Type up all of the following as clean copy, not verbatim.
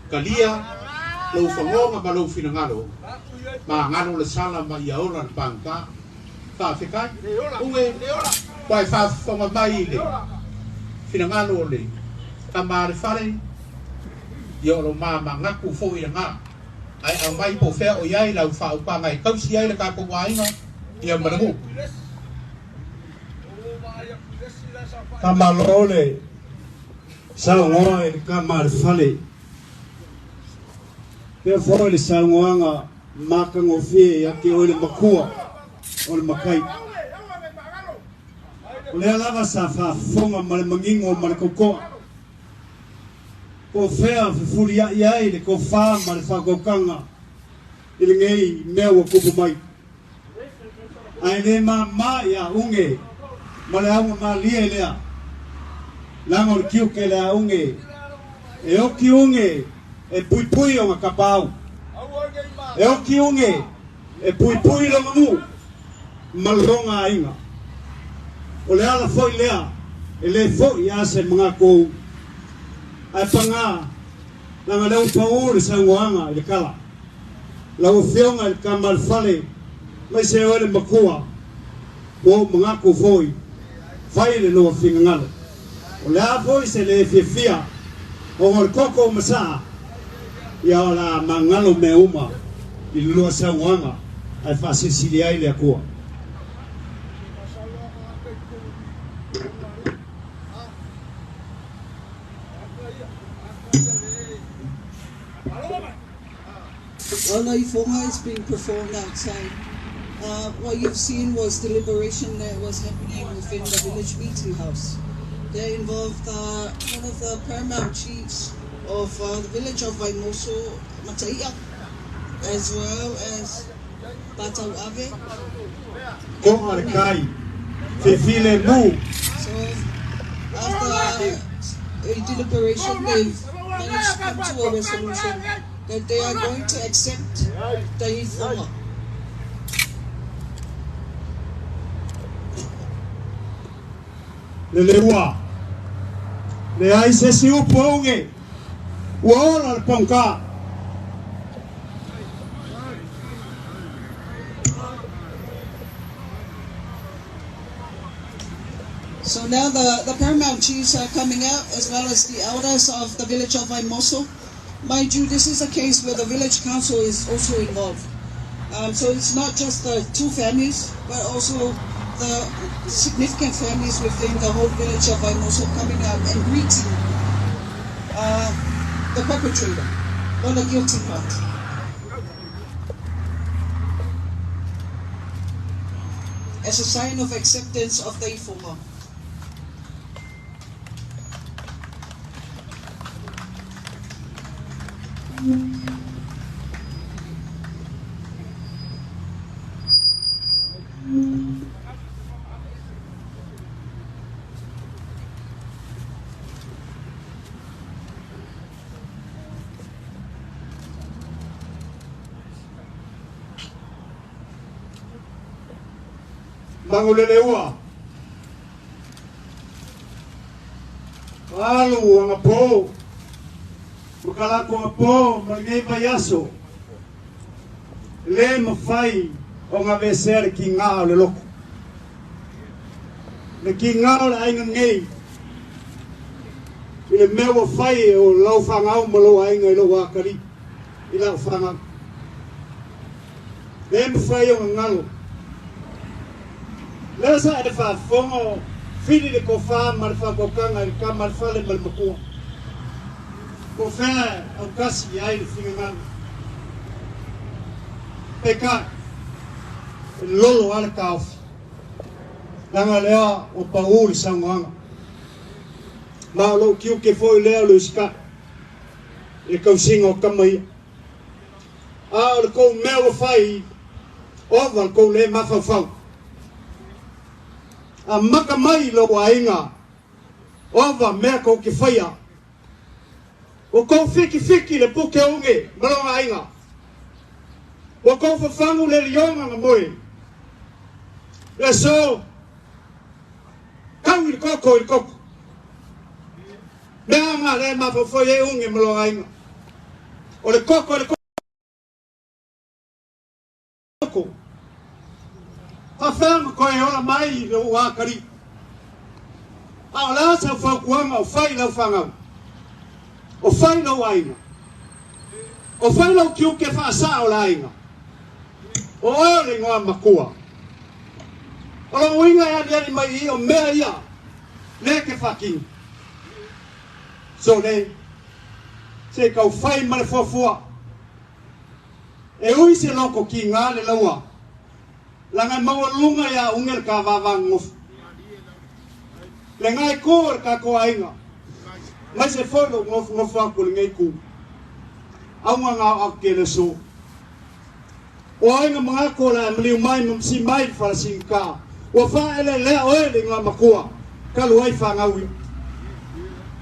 Talia lou fagoga ma lou finagalo, magalo le sala ma ia ola le pagota. Faafetai. Uge, ua e faafofoga mai i le finagalo o le tama a le fale, ia o lo ma manatu foi lena. Ae aumai po o fea o i ai lau faaupaga e tausi ai le tatou aiga, ia ma le nuu. Faamalo le saunoa i le tama a le fale. Pea foi le saunoaga matagofie ia te oe le matua o le matai. O lea lava sa faafofoga ma le manino ma le totoa. Po o fea fefuliai ai le tofa ma le faautautaga i lenei mea ua tupu mai. Ae le māmā iā Uge ma le auga malie lea, leaga o le tiute lea a Uge, e oti Uge e puipui ona tapaau, e oti Uge e puipui lona nuu ma lona aiga. O le ala foi lea e le foi a se manatu o Uge. Ae pagā, leaga lea ua pau le saunoaga i le tala. Lau Afioga i le Tama a le Fale, aemaise oe le Matua, ua ou manatu foi, fai le lua finagalo. O le a foi se le fiafia ona o le koko o Masaa, ia o le a magalo mea uma i le lua saunoaga ae faasilisili ai le Atua. While the ifoga is being performed outside, what you've seen was deliberation that was happening within the village meeting house. They involved one of the paramount chiefs of the village of Vaimoso, Mataia, as well as Patauave. To'a le kai, fefilemu. So after a deliberation, they've managed to come to a resolution that they are going to accept the ifoga. Le leua, leai se isi upu a Uge, ua ola le pogā. So now the paramount chiefs are coming out, as well as the elders of the village of Vaimoso. Mind you, this is a case where the village council is also involved. So it's not just the two families, but also the significant families within the whole village of Vaimoso coming out and greeting the perpetrator or the guilty party. As a sign of acceptance of the ifoga. Magoleleua. Alu agapo. Ma kalako agapo ma lenei vaiaso. Le mafai o gavesea le kigā o le loko. Le kigā o le aiga nei. I le mea ua fai e o lau fanau ma lou aiga i lou atalii i lau fanau. Le mafai o gagalo. Lea sa e faafofoga o fili le tofa ma le faautautaga i le tama a le fale ma le matua. Po o fea e autasi i ai le finagalo. Peitai, e lolo lava le taofi, leaga lea ua pau le saunoaga. Ma o lou tiute foi lea o le usitai i le tausiga o tama ia. A o le tou mea ua fai, ova le tou le mafaufau. Amata mai i lou aiga, ova mea tou te faia. Ua tou fitifiti le puke o Uge ma lona aiga. Ua tou fafagu le lioga na moe. Le aso, tau i le koko i le koko. Mea aga lea e mafaufau i ai Uge ma lona aiga. O le koko le koko. Faafeaga koe ola mai i lou akali. A o le a sau fautuaga o fai i lau fanau? O fai i lou aiga? O fai lou tiute faasaa o le aiga? O oe o le igoa matua. O lou uiga e aliali mai i i o mea ia lea e te faatino. Sole, se i tau fai ma le fuafua. E ui se loko kiga le laua, laga e maualuga iā uge le ta vāvāgagofo. Le gai kū o le tatou aiga, maise foi lou nofonofo atu i lenei itu. Auga na o atu le aso. O aiga manatu o le a maliu mai ma masi mai le falasigata. Ua faaeleelea oe le igoa matua, talu ai fanau ia.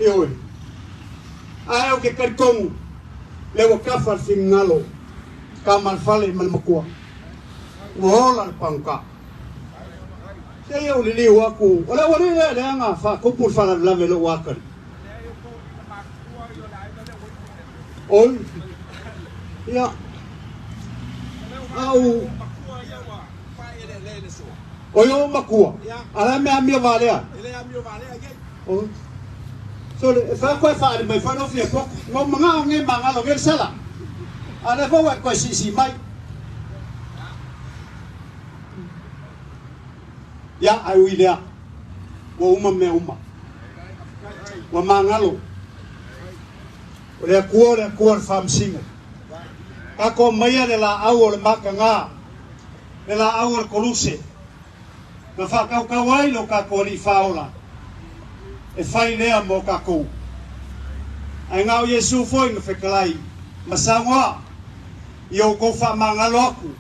Ioe. Ae ou te talitonu, lea ua tafa le finagalo, tama le fale ma le matua. Ua ola le pagota. Se i ou liliu atu, o le aualii lea lea na faatupu le faalavelave i lou akali. Oi, ia, au, oi o matua, a le mea amio valea. Oi, so le, e wha koe whaali mai whanau fia poko, ngau manga o nge mangalo nge sala. A le fau e koe sisi mai. Ia, ae ui lea, ua uma mea uma. Ua magalo. O le Atua o le Atua o le faamasino. Tatou aumaia le laau o le makagā, le laau o le koluse, na faatautau ai lo tatou Alii Faaola, e fai lea mo tatou. Ae na o Iesu foi na fetalai ma saunoa, Ia outou faamagalo aku,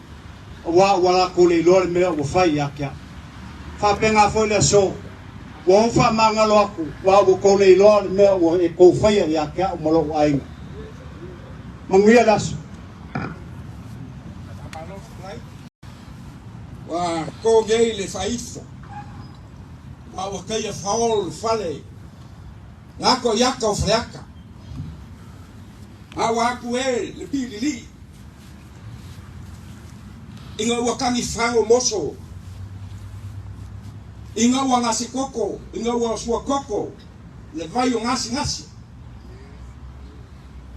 Auā ua latou le iloa le mea ua fai ia te au. Faapena foi le aso, ua ou faamagalo atu, auā ua tou le iloa le mea ua e tou faia ia te au ma lou aiga. Manuia le aso. Ua to nei le faaifo, ma ua taia faolo le fale, gato i ata o Faleata. A ua atu e le pililii Ina ua tagi fago moso, ina ua gase koko, ina ua sua koko le vai o gasegase.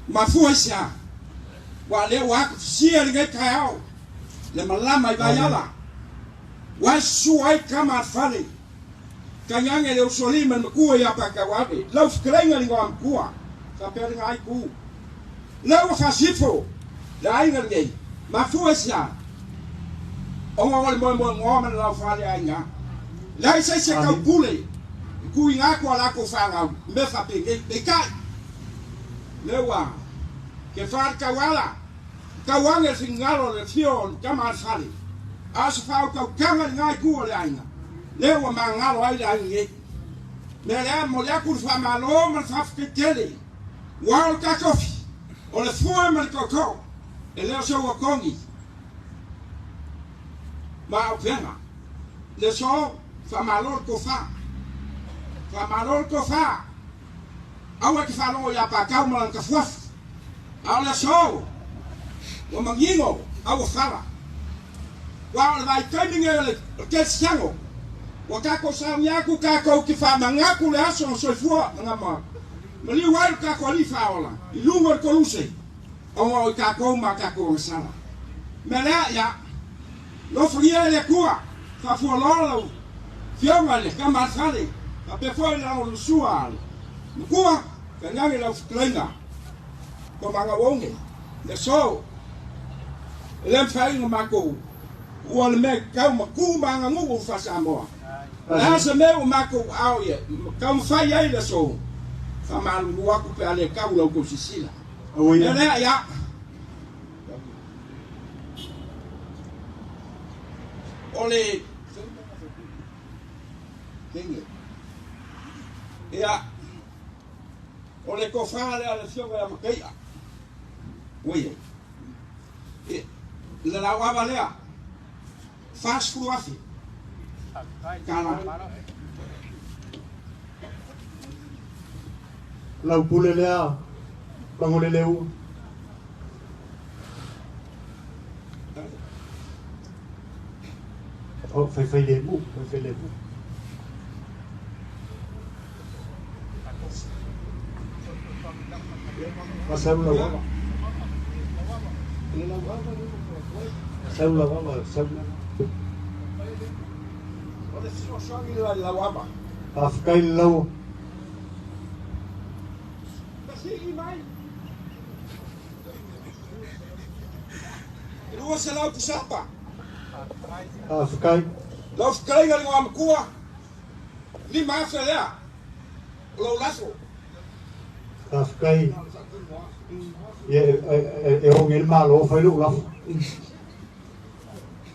Mafua i se a? Ua lea ua atufusia lenei taeao le malama i Vaiala, ua sua ai tama a le fale, tainane le usoalii ma le matua ia Patauave, lau fetalaiga le igoa matua, faapea lena ai tu. Lea ua faasifo le aiga lenei, mafua i se a? Ona o le moemoenoa ma le laufale aiga. Leai se isi e taupule i tuuina atu a latou fanau i mea faapenei. Peitai, lea ua ke fa le tauala, tau ane le finagalo o le afio o le tama a le fale, a o se faautautaga i lena itu o le aiga, lea ua magalo ai le aiga nei. Mea lea, momoli atu le faamalo ma le faafetai tele. Ua o le tatofi, o le fue ma le tootoo, e le o se ua togi ma auupega. Le so, faamalo le tofa. Faamalo le tofa. Aua e te faalogo ia Patau ma lana tafuafu. A o le aso, ua manino a ua fala. Ua o le vaitaimi nei o le kerisiano, ua tatou saunia atu tatou te faamanatu le aso na soifua na maliu ai lo tatou Alii Faaola i luga o le koluse, ona o i tatou ma tatou agasala. Mea lea, ia alofagia e le Atua, faafualoa lau Afioga i le Tama a le Fale, faapea foi le lagolagosua a le Matua, tainane lau fetalaiga Toamagauaune, le aso. E le mafai ona matou ua le mea tau ma tu ma aganuu faa-Samoa. O le a se mea ua matou ao ia taumafai ai le aso, faamalulu atu pe a le tau la outou silasila. Mea lea, ia. O le Ia, o le tofa lea a le Afioga ia Mataia. Ui, e, le lauava lea, 40,000 tala. Lau pule lea, Magoleleu. O faifai lemu, faifai lemu. Fasalu lau ava. Salu lau ava, salu. O le fesoasoani le lau ava. Faafetai le lau. Masii mai. E 200 pusapa. Faafetai. Lau fetalaiga le igoamatua, 5,000 lea o lou lafo. Faafetai. Ia e oge le Malo fai lou lafo.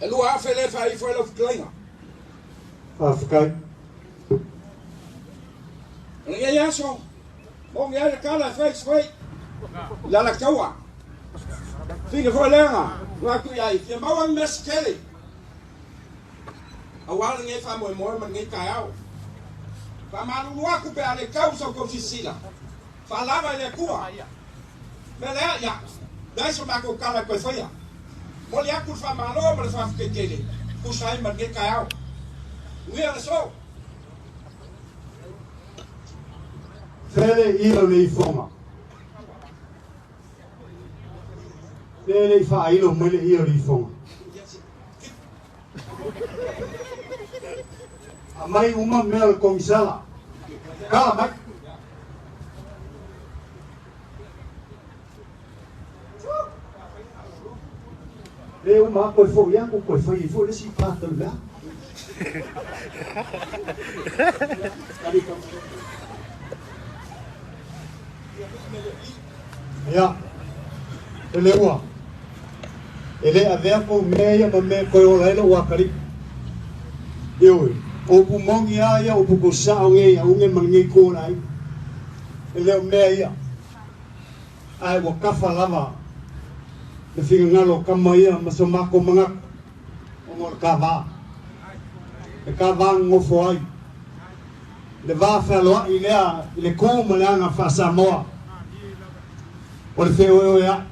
E 2,000 lea e faaifo ai lau fetalaiga. Faafetai. O lenei aso, moni ai le tala e fai i Savaii, i le Alataua. Fine foi lea na atu i ai, fia maua ni mea se tele aua lenei faamoemoe ma lenei taeao. Faamalulu atu pe a le tau sa outou silasila, faalava i le Atua. Mea lea, ia, leai so matou tala e toe faia. Momoli atu le faamalo ma le faafetai tele, tusa ai ma lenei taeao. Manuia le aso. Fele ia o le ifoga. Le le i faailo mai le ia o le ifoga. Aumai uma mea o le kogisala. Kala mai. Le uma koe foi aku koe fai ai foi le isi part o le mea. Ia, e le ua. E le avea kou mea ia ma mea e koe ola ai lou akalii. Ioe, o upu moni a ia, upu kou sao ngei a uge ma lenei ku o le aiga. E le o mea ia, ae ua kafa lava le finagalo o kama ia ma so makou manatu ona o le ta va. Le ta va nonofo ai, le va fealoai lea i le ku ma le aga faa-Samoa o le feoeoea'i,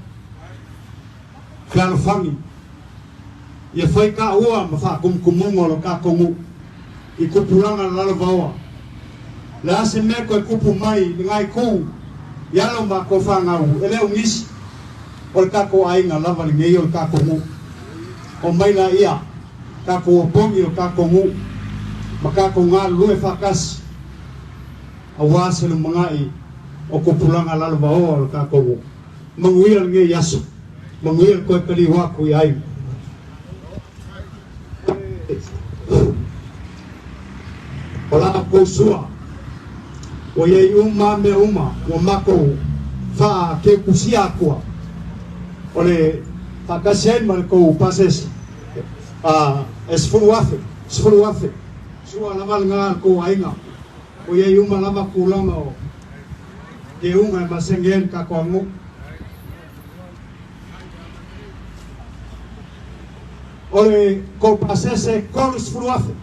fealofani, ia fai taua ma faakumukumuga o lo tatou nuu i tupulaga lalovaoa. Le a se mea toe tupu mai i lena itu i alo ma matou fanau, e le o nisi, o le tatou aiga lava lenei o le tatou nuu. Omai laia, tatou opogi o tatou nuu ma tatou galulue faatasi aua se lumanai o tupulaga lalovaoa o le tatou nuu. Manuia lenei aso, manuia le toe taliu atu i aiga. O la outou sua, ua i ai uma mea uma ua matou faakeukusia atua, o le faatasi ai ma le tou pasese e 10,000, 10,000, sua lava lena a le tou aiga, ua i ai uma lava tulaga o keuga e masani ai le tatou aganuu. O le tou pasese e 30,000.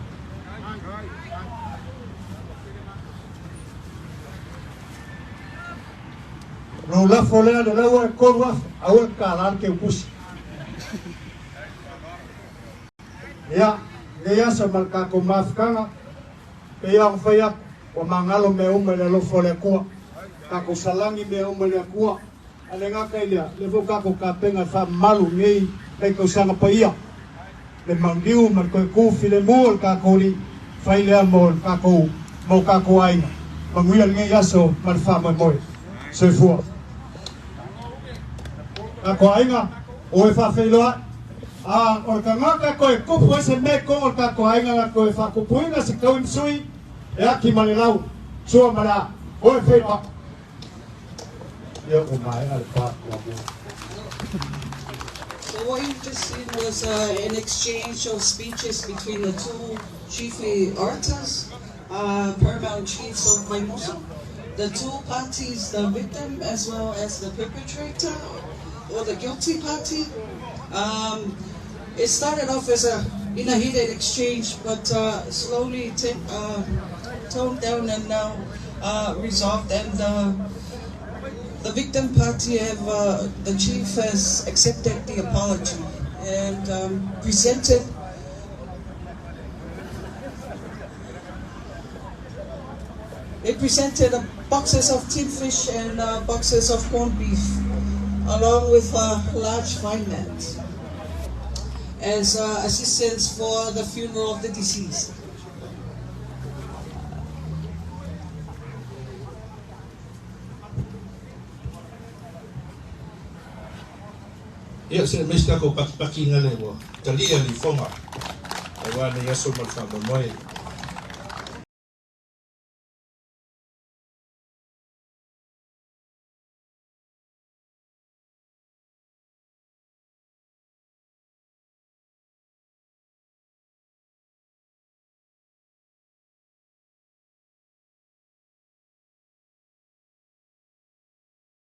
Lou lafo lea le laua e 3,000, aua le tala le keukusi. Ia, lenei aso ma le tatou mafutaga, pei lava ona fai atu, ua magalo mea uma i le alofa o le Atua. Tatou salani mea uma i le Atua. A le gata i lea, lea foi ua tatou tapena e faamamalu lenei tausaga paia, le maliu ma le toe tu filemu o le tatou Alii, fai lea mo le tatou, mo tatou aiga. Manuia lenei aso ma le faamoemoe. Soifua. Tatou aiga, o e faafeiloai. A o le tagata e toe tupu ai se mea i totonu o le tatou aiga na toe faatupuina se taui ma sui, e ati ma le lau, sua ma le a, o e feiloai. Ia ua maea le part muamua. So what you've just seen was an exchange of speeches between the two chiefly orators, paramount chiefs of Vaimoso. The two parties, the victim as well as the perpetrator or the guilty party. It started off as a in a heated exchange, but slowly toned down and now resolved. And the victim party have, the chief has accepted the apology and presented They presented boxes of tin fish and boxes of corned beef, along with a large vine mat as assistance for the funeral of the deceased. Ia se me takou pakipakiga lea ua talia le ifoga auā nei aso ma le faamoemoe.